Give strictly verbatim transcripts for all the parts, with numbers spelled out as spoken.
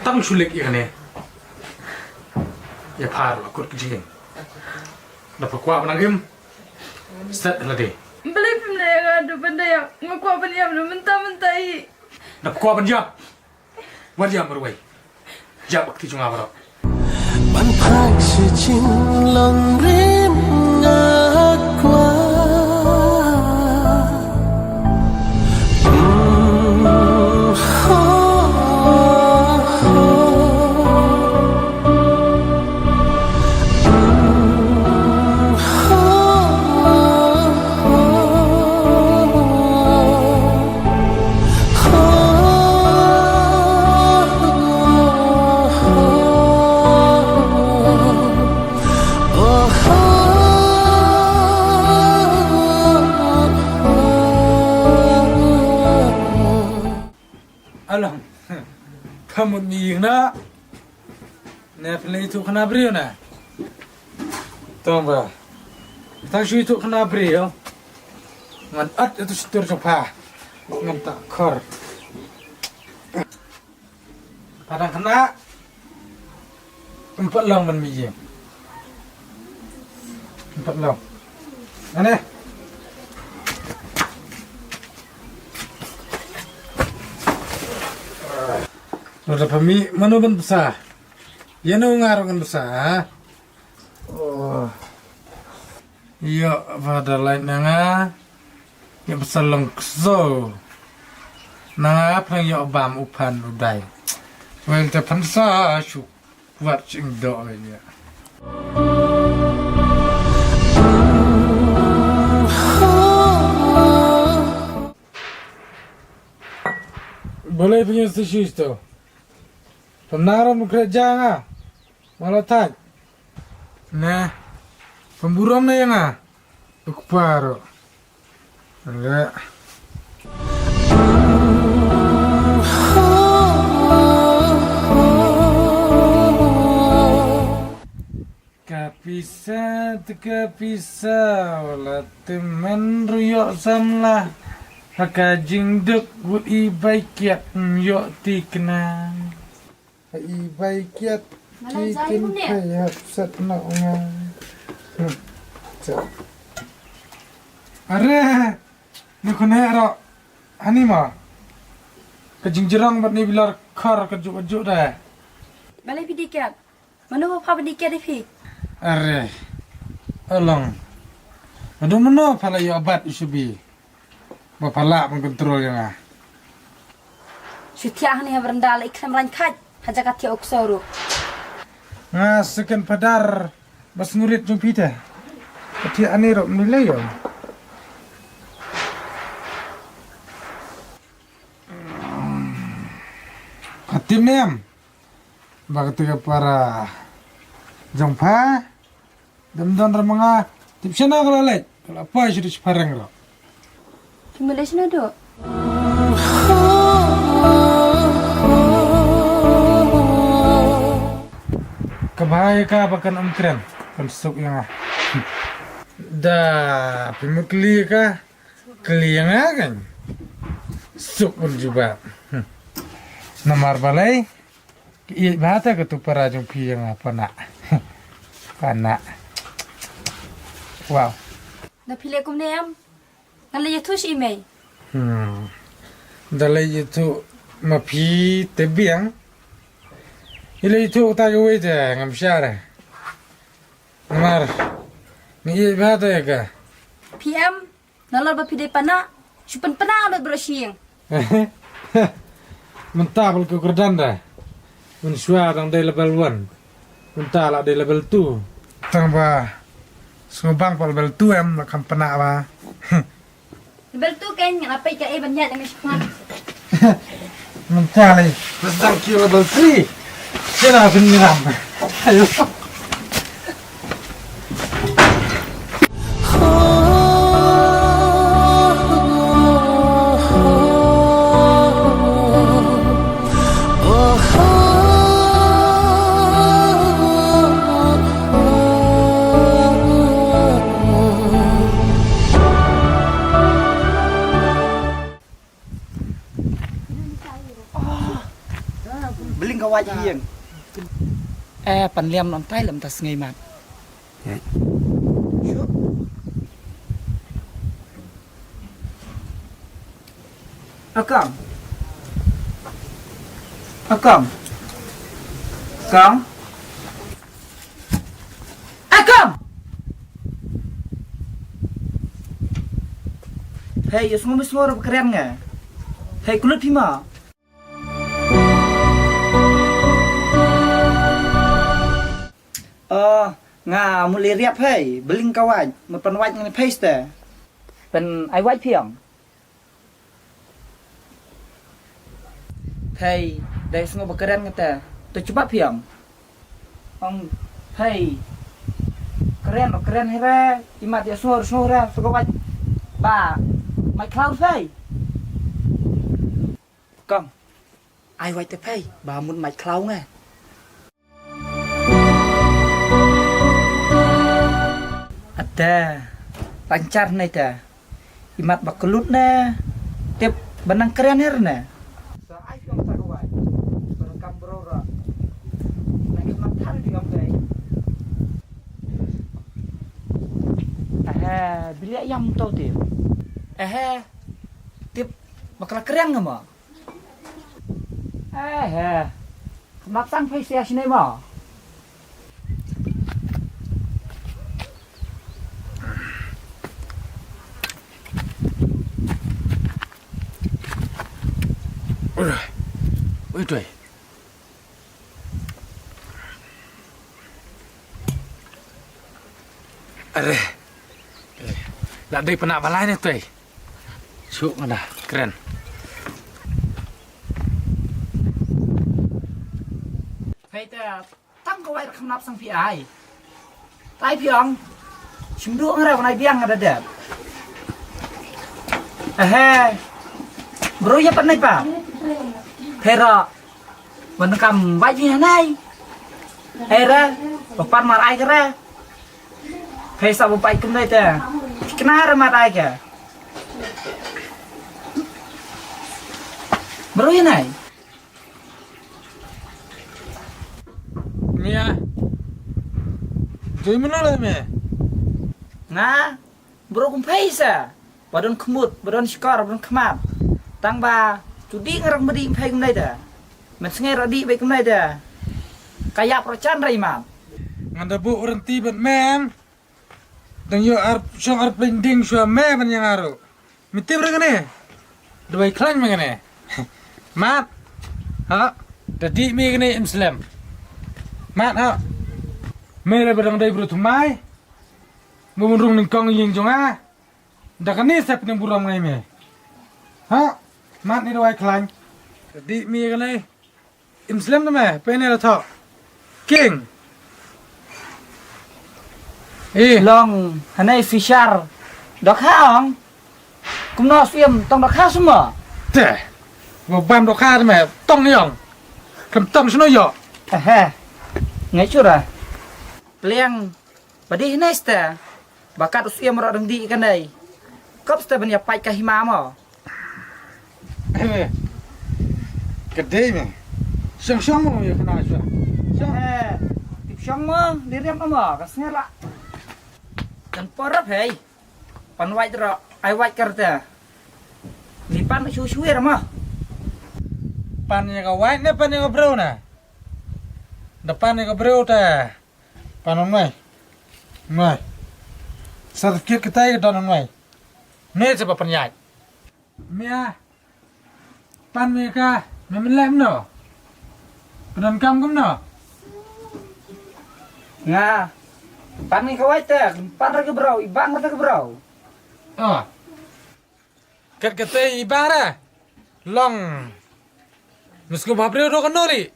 Tang shu leit ïa kane. Ïa pha la kut ka jingim. Da pha kwah ban nang im. Stet la de. Balei phim leh ïa nga haduh ban da ïap? Nga kwah ban ïap haduh mynta mynta hi. Da pha kwah ban ïap. Wat ïap marwei. Ïap bad ka kti jong nga baroh. Ban phai sha jinglong rim nga kwah. Alang. Ka mut mi ïing na. Ne phi leh ïathuh khana briew na. Tang ba. Tang shu ïathuh khana briew. Ngan at ïa utu shyntur jong pha. Ngan ta khor. Pha dang khynnah. Em pat long ban mih ïing. Em pat long. Ane. Lada pha mih mano ban bsa? Ïa no nga ruh ngan bsa, ha? Oh. Ïoh ba da lait na nga. Ïa ba sa long kso. Na nga pynang ïoh bam u phan u dai. Wel te phan sa shu kwat ching doh ïa. Balei pynïaid sa shisha to? Pynang ram u khreh ja nga. Mala thait. Ne. Pynburom ne ïa nga. Ukpa ruh. Re. Ka pisa te ka pisa, wala te men ruh ïoh samla. Ha ka jingduk wut i bai kiat, mm, ïoh tikna. Ha i bai kiat, ki kin phai hap sat noh nga. Hmm. Sa. Are, ni khun eh ro. Hani ma. Ka jingjrong bad ni bilor khor ka juk ka juk da. Balei phi dih kiat? Mano ba pha ba dih kiat ïa phi? Are. Along. Aduh mano pha la ïoh bat u subi. Ba pha lah ban kontrol ïa nga. Shu thiah hangne ha baranda la i khlem rang khait. Ha jaka thiah u kso ruh. Nga second padar ba sngurit jong phi te. Ka thiah ani ruh mni lei ïa. Ka tip ne em. Ba kata ka para jong pha. Dam don ra ma nga tip shana ka la leit ka la poi sha du shi phareng ro. Ki ma leit shana do. Ka bhai ka ba kan um kren kan suk ïa nga. Da phi mut kli ka kli ïa nga kan suk un jubab. Namar balei. Ïeit bha te katu para jong phi ïa nga pana. Pana. Wow. Da phi leh kumne em? Ngan leh ïathuh shi mei. Hmm. Da leh ïathuh ma phi te biang. I leh ïathuh ta ka wei te ngam share. Namar. Ngi ïeit bha te ka. Phi em. Nalor ba phi dei pana, shu pynpna lut baroh shi ïing. Mynta bal ka kyrdan da. Mynshuwa dang dei level one. Mynta la dei level two. Tang ba sngewbang pa level two em, la kham pynah ba. Level two kein ngan apai ka e ban ïaid ngan shkmat. Mynta lei. Bas dang ki level three. Sila pynram. Ayo. Bling ka wait hi ïeng. Eh, pan liam non tai lem ta sngi mat. Akang. Akang. Kang. Akang. Hei, ïa sngew, ïa sngew ruh ba kren nga. Hei, kulut phi ma. Oh, nga mut lei riap hei, bling ka wait, mut pan wait ngan pheis te. Pan ai wait phi ong. Hei, dei sngew ba kren nga te. To cuba phi ong. Ong, hei. Kren, kren hi re, i mat ïa sngew, sngew re, sngew ka wait. Ba, mai khlaw hei. Kong, ai wait te phei, ba mut mait khlaw nge. Ate, panchar nei te. Imat ba klut ne. Tip ba nang kren her ne. Sa ai fiong ta kawai. Ba nang kam bro ra. Nang kam thar fiong dei. Ehe, bilia yam to tip. Ehe, tip ba kala kren nga ma. Eh, eh. Mat sang phai sia sini mo. Ui, ui, tuai. Are. Dah dei pernah balai ni, tuai. Suk ngada, keren. Hei, te, tang ko wai kham nap sang phi ai. Tai phi ong. Sim du ngarau nai biang ngada dep. Ehe. Bro ya pat nai pa. Phero. Ban kam wai ji nai. Era. Papan mar ai kere. Phei sa bu pai kum dai te. Kena re mat ai ke. Bro ya nai. Mia. Joi mano le me. Nga. Bro kum phei sa. Ba don khmut, ba don shkor, ba don khmat. Tang ba tudi ngarang medi phei kum dai te. Men sngai ro di bai kum dai te. Kayap ro chan rai mat. Ngan da bu orang ti ban mem. Dang ïoh ar shong ar pling ding shwa me ban ïa nga ruh. Mi tip re kane. Duwai khlaiñ me kane. Mat. Ha. Da dih mi kane im slem. Mat ha. Me re ba dang dei bru thymmai. Ba mun rung nyngkong ïing jong nga. Da kane sep nyng burom ngai me. Ha. Mat ni duwai khlaiñ. Da dih mi kane. Im slem te me, pene la thok. King. Eh. Long, hanai Fisher. Dok ha ong. Kumno siem tong dok ha semua. Te. Mo bam dok ha te me, tong ni ong. Kem tong sno yo. Ehe. Ngai chura. Pliang. Padi hinai sta. Bakat u siem ro dang di kanai. Kop sta ban ya pait ka hima mo. Ka dei me. Shong shong mo ya kana shwa. Shong. Eh, tip shong mo, liriam mo, ka sngela. Kan porap hei. Pan wait ro, ai wait karte. Li pan shu shu mo. Pan ya ka wait ne pan ya ka bro na. Da pan ya ka bro ta. Pan ong noi. Noi. Certificate kita ya don noi. Ne seba pan ya. Mia. Pan me ka, me men lem no. Penan kam kum no. Nga. Pan me ka wai te, pan re ke bro, i bang re ke bro. Oh. Kat kate i bang re. Long. Misku ba breu do kan nori.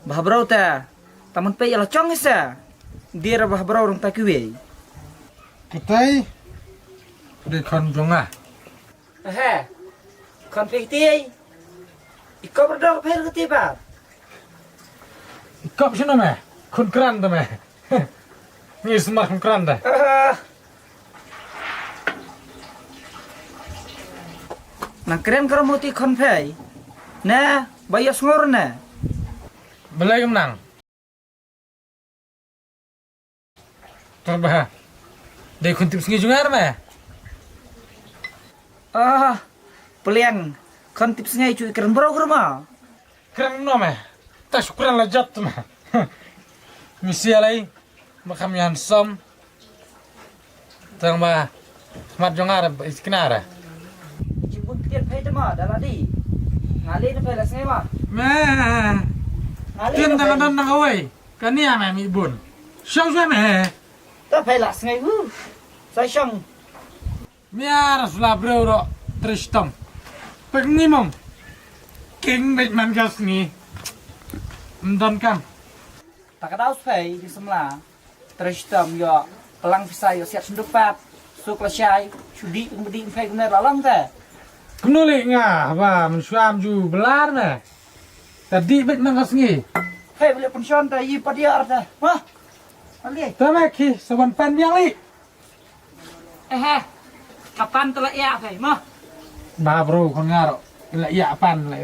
Bah bro ta. Taman pe ïa la chong isa. Dia ra bah bro rong ta kiwei. Katai. Dei khon jong nga. He. Khon pe kiti. I kop ra dor pe kiti bar. I kop sino me. Khun kran ta me. Ngi sma khun kran ta. Nang kren kro moti khon phei. Ne, ba ïohsngew ne? Balei kumnang? Tang ba dei khun tipsngi jong nga re me. Ah, pliang, khun tipsngi shu kren bro kren ma. Kren no me. Ta shu kren la jot ma. Misi alai ma kham ïa handsome. Tang ba mat jong nga re ba is kena re. Jimbun ktiar phe te ma da la di. Nga le na phe la sngai ma. Me. Nga le. Tin na tang phe. Don na kawai. Kani ame mi bun. Shong shong me. Ta phe la sngai hu. Sa shong. Miar sula breu ro tristom. Pek ni mom. King bek man gas ni. Mdon kam. Ta ka daw sphei di semla. Tristom ïoh. Pelang pisa ïoh siat senduk pat. Suk la shai. Sudi kum bedi phe kum ne la long te. Kumno le nga ba men shuam ju belar ne. Tadi bek man gas ni. Phe beli pension ta yi padiar ta. Wah. Mali. Ta me ki sawan pan biang li. Ehe. Kapan te la ïa phe mo? Ba bro kon ngaro. La ïa pan la.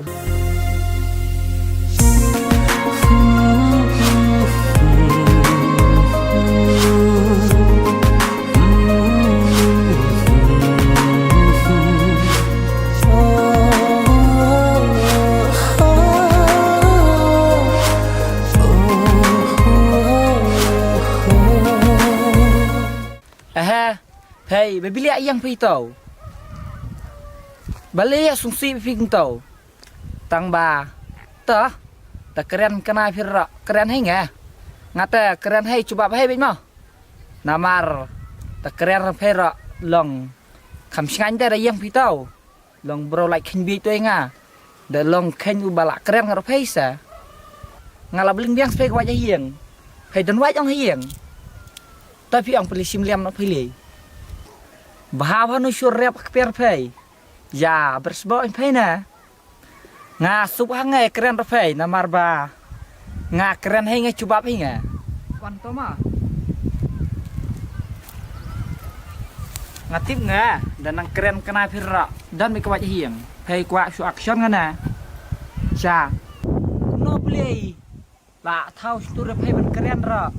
Ehe, phei ba bilia ïeng phei to. Ba le sungsi phi to. Tang ba to. Ta kren kena phi ro kren hei nga. Nga ta kren hei cuba phei bit mo. Namar ta kren phei ro long. Kham sngan te da ïeng phei to. Long bro lai khin bi to nga. Da long khin u ba la kren ngar phei sa. Nga la bling biang spe kwai hieng. Phei don wai ong hieng. Ta phi ong peli sim liam no peli. Baha ba nu sur rep kper phei. Ya bersbo ong phei na. Nga sup ha nga kren phei namar ba. Nga kren hei nga cuba phei nga. Wan to ma. Nga tip nga dan nang kren kena phi ra dan mi kwat hieng. Phei kwak shu action nga na. Cha. No play. La thau stur phei ban kren ra.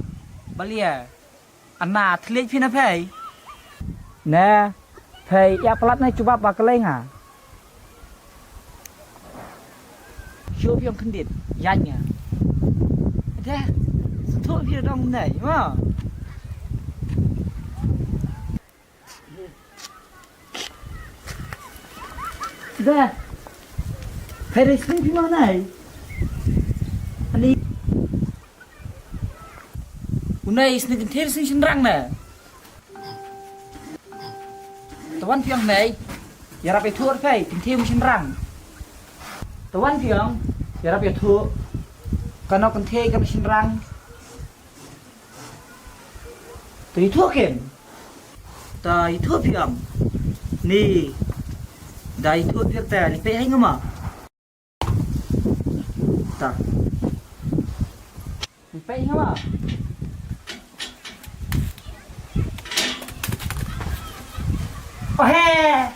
Balia. Ana thliej phi na phei. Ne. Phei ya plat na cuba ba keleng ha. Shu phi ong kendit. Yan nga. Dah. Sentuk phi dong nai. Ma. Dah. Phai ri sini phi ma nai. Ani. Unai sini kentir sini senrang na. Tawan phi ong nai. Yarap ïathuh phai kentir sini senrang. Tawan phi ong yarap ïathuh. Kano kentir kano senrang. To ïathuh ken. To ïathuh phi ong. Ni. Da ïathuh phi te li pei hai ngama. Ta. Li pei ngama. Oh he.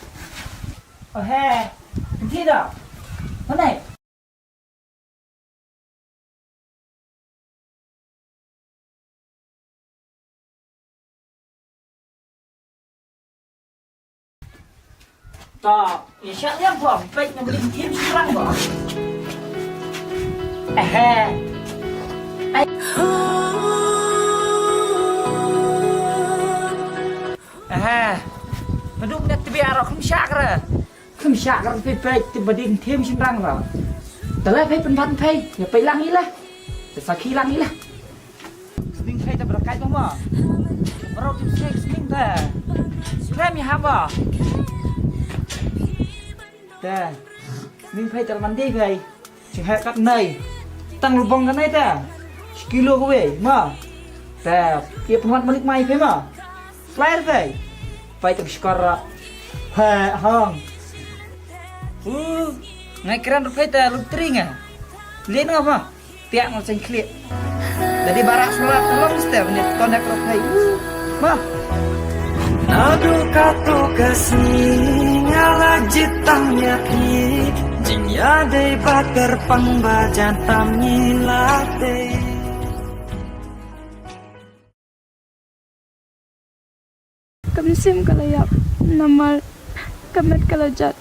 Oh he. Kentir da. Mana? Ta, ya sha liang ko, pek na beli tim serang ko. Eh, eh. Eh, eh. Paduk net tibi arok kum syak re. Kham shah kar phi peit ti ba ding thim shin rang ra. Te la phi pynban phi, ïa peit lang ila. Te sakhi lang ila. Sning phi te bra kai tong ma. Bro ti sning sning te. Snem ïa ha ba. Te. Sning phi te man dei phi. Ching hai kat nai. Tang lubong kan nai te. Shi kilo kawei ma. Te. Ïa pynwat malik mai phi ma. Flyer phi. Pai tang shkor ra. Phi hang. Uh, ngai kren ruh phi te lutri nga. Lin nga ma. Piak nga cheng khlieh. Jadi barak sulat tolong step ni tonek ruh phi. Uh, ma. Naduh katto ka sngi nga la jied tam ïa phi. Ïa dei ba kyrpang ba jan tam ngi la dei. Ka mynsiem ka la ïap namar ka met ka la jot.